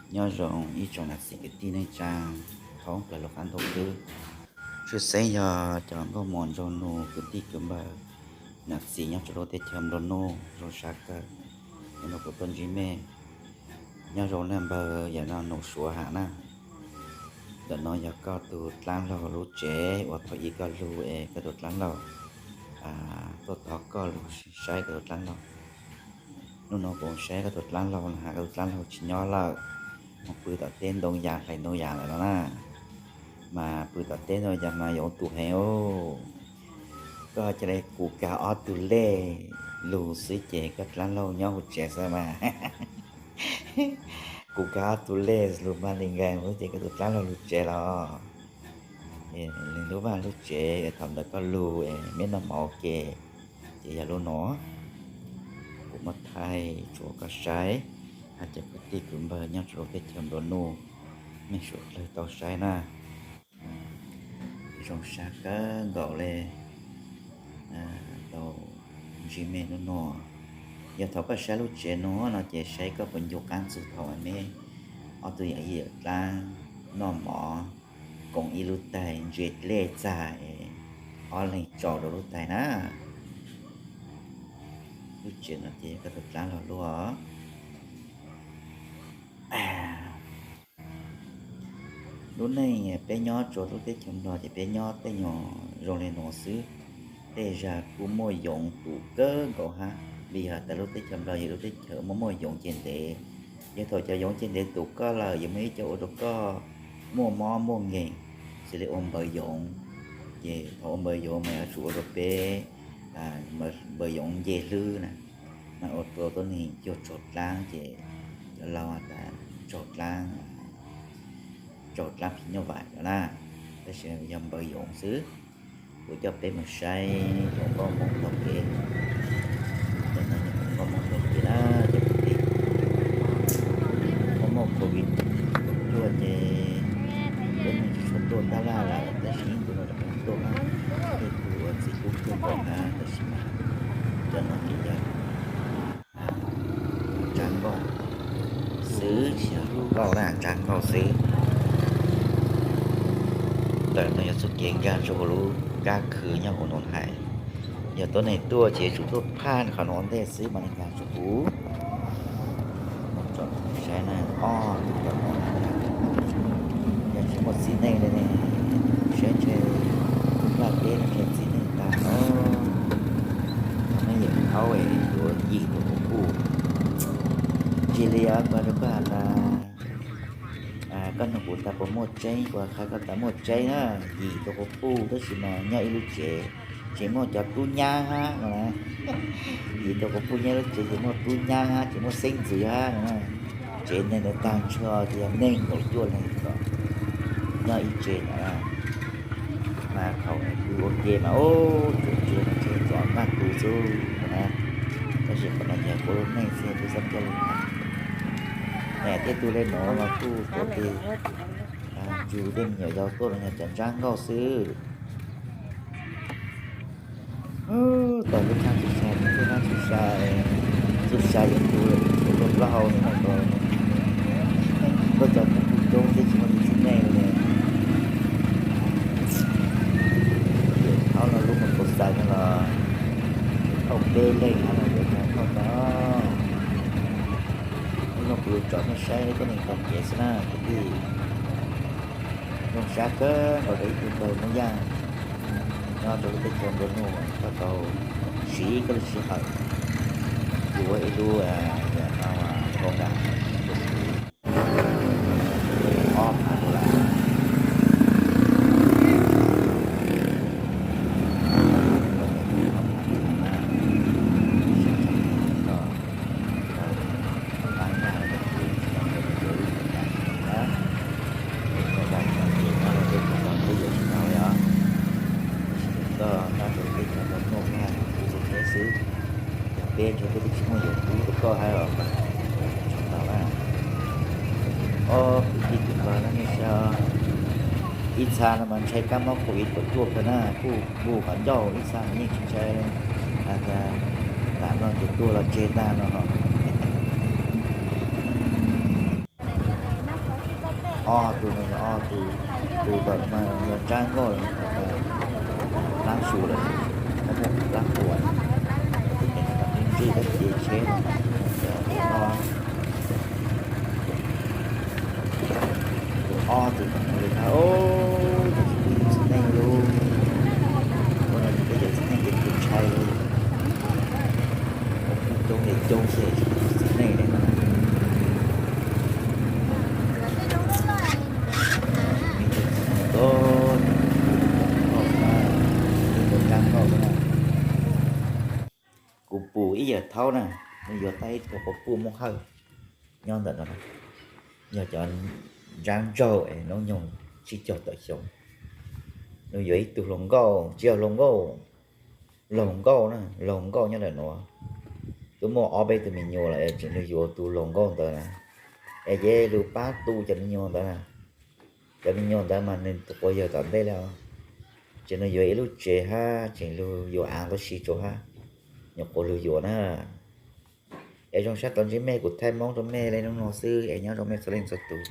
Nyob zoo ib tsoom niam txiv kwv tij neej tsa thoob plaws lub qab ntuj xwb. Tshwj xeeb yog cov nkauj muam nraug nus kwv tij kwv npawg, niam txiv nyob rau lub teb chaws nplua nuj zoo sab kawg, hnub no kuv tuaj ntsib mej. Nyob zoo na npawg, yam no nus Suav has na. Ntawm no yog koj tus dlaab laug lub tsev uas thaum ub koj lug es koj tus dlaab laug tuaj thov koj lug saib koj tus dlaab laug. Hnub no kuv saib koj tus dlaab laug no has, koj tus dlaab laug tsis nyob lawm, mus pw tom teb ntoo yas hlais ntoo yas lawm no na. Mas pw tom teb ntoo yas mas yuav tus heev. Koj cia li kuv kag ob tug lej lug xwb ces koj dlaab laug nyob hauv tsev xwb mas. Kuv kag ob tug lej lug mas li nkaus xwb ces koj tus dlaab laug lug tsev los. Lub vaj lub tsev thaum ntawd koj lug es mej noj mov ua ke, ces yog lub no. Kuv muab thaij tsuav koj saib, hab cov kwv tij kwv npawg nyob rau lub teb chaws nplua nuj, mej suav dlawg tau saib na. Zoo sab kawg nkaus le, tau ntsib mej hnub no. Yog thaum koj saib lub tsev no no ces saib koj puas ncu qaab txug thaum mej ob tug yawm yij yawm dlaab noj mov koom ib lub tais ntsia dlej txag es ob leeg tsaus rau lub tais na. Lub tsev no ces koj tus dlaab laug lub os. Lub neej peb nyob rua lub teb chaws Nplog ces peb nyob tej nyuag zoo le nuav xwb. Tej zag kuj muaj yoov tus kawg nkaus hab, vim has tas lub teb chaws Nplog yog lub teb chaws muaj muaj yoov ceg ntev. Yog thaum cov yoov ceg ntev tus koj lawm yuav muaj ib co ua rau koj muaj mob muaj nkeeg, xws li ua npaws yoov. Ces thaum ua npaws yoov mas yuav tsum ua rau peb npaws yoov nce hlwb na, mas ua rau tuab neeg cuag tsaug dlaab ces cov laug has tas tsaug dlaab, tsaug dlaab phim nyuj vais no na, tab sis yog npaws yoov xwb. Kuv coj peb mus saib hluas nkauj Hmoob taug kev. Cov no yog hluas nkauj Hmoob taug kev na, cov kwv tij. Muaj muaj covid kaum cuaj ces peb neeg tsis tshua tuaj tab laj lawm, tab sis ib ntu no rov qab tuaj mas tej tug ua txiv kub kawg nkaus na, tab sis mas cov no ces yog tsav nkauj xwb, tsis yog hluas nkauj na, tsav nkauj xwb. Ntawm no yog txuj kev nkag rua huv lub kab khw nyob huv nuav hais. Yog tuab neeg tuaj ces tsum tuaj phaj qhov nuav ntej xwb mam li nkag rua huv. Saib na, ob tug tom no na, yog tsis muaj txiv neej li ne, saib ntshe laj teb no ntshe txiv neej tag os. Neb yawm thaub es yuav yim tug quas puj. Ntsia li os, kuv hais rau koj has tas, koj nug kuv tas puas muaj tseeb, kuv qha koj tas muaj tseeb na, yim tug quas puj tab sis mas nyob ib lub tsev, tseem muaj cov tub nyab hab no na. Yim tug quas puj nyob ib lub tsev ces muaj tub nyab hab, tseem muaj xeeb ntxwv hab no na. Tsev neeg ntawd tag nrho ces yog neeg kaum cuaj leeg nyob ib tsev ntawd. Mas thaum pw ua ke mas ub, tsuas ntsia mas tsuas txom nag tu xwb na. Tab sis qhov no ces kuv lub neej xwb, kuv txhob coj lug tham. Niam thiab tug le nuav los kuj tuav tes nrug tej me nyuam yaus tuaj los yog cov ntsab nkauj xwb. Tau lub thaab txuj sa, lub thaab txuj sa, txuj sa yuav tu, tuaj plaub hau xwb na, tuaj cov kuj coob xwb tsis muaj tus txiv neej li. Yawm thaub no lub mus tau xais no los thauj peb leej hab no, yawm thaub no. Hnub no kuv yuav tsom nej saib tuab neeg taug kev xwb na kwv tij. Zoo sab kawg nkaus rau ib tug npawg Moob Yaj nyob rau lub teb chaws nplua nuj, koj tau siv koj lub sij hawm yuav ua ib lub, yam no, hoo na, ob phav dollar. Koj nyob rau lub teb chaws nplua nuj koj hab kuv ua teb xwb, yog peb ntshe peb twb tsis muaj yuav pub rau koj hab los tsaug ntau na. Ob kwv tij kwv npawg na, nej saib, ib txha no mas ntshai kab mob covid kaum cuaj kawg na, kuj npuj qhov ncauj, ib txha no yeej tsis ntshai. Has tas tam no tus tuag los tseg tag no. Ob tug no yog ob tug, tus tom no mas yog nrab nkauj, plab su lawm, plab quas, tus ntxim ntxim tab sis tsheb no, ob tug tom no li na, tus txiv neej lub, ua no peb cov txiv neej ces tus ntshai li, coob li coob xwb tsis txiv neej li no. Kuv pum ib yawm thaub na, nws yuav tau ib tug quas puj Moob Hawj nyob ntawm no, yog cov nrab ntsaug es hnub nyoog tsib caug tawm xyoo. Nws yuav ib tug hluas nkauj, tsis yog hluas nkauj, laug nkauj na, laug nkauj nyob ntawm nuav. Twb muaj ob peb tug me nyuam lawm es tseem nws yuav tus laug nkauj ntawd na, es ces lug pab tu cov me nyuam ntawd na. Cov me nyuam ntawd mas nws tus quas yawg tom ntej lawm, tseem nws yuav ib lub tsev hab tseem lug yuav av tab sis tsuas hab, nyuam qhuav lug yuav na. Es zoo sab tau ntsib mej, kuv thaij Moob rau mej le nub nuav xwb es nyob zoo mej txhua leej txhua tus.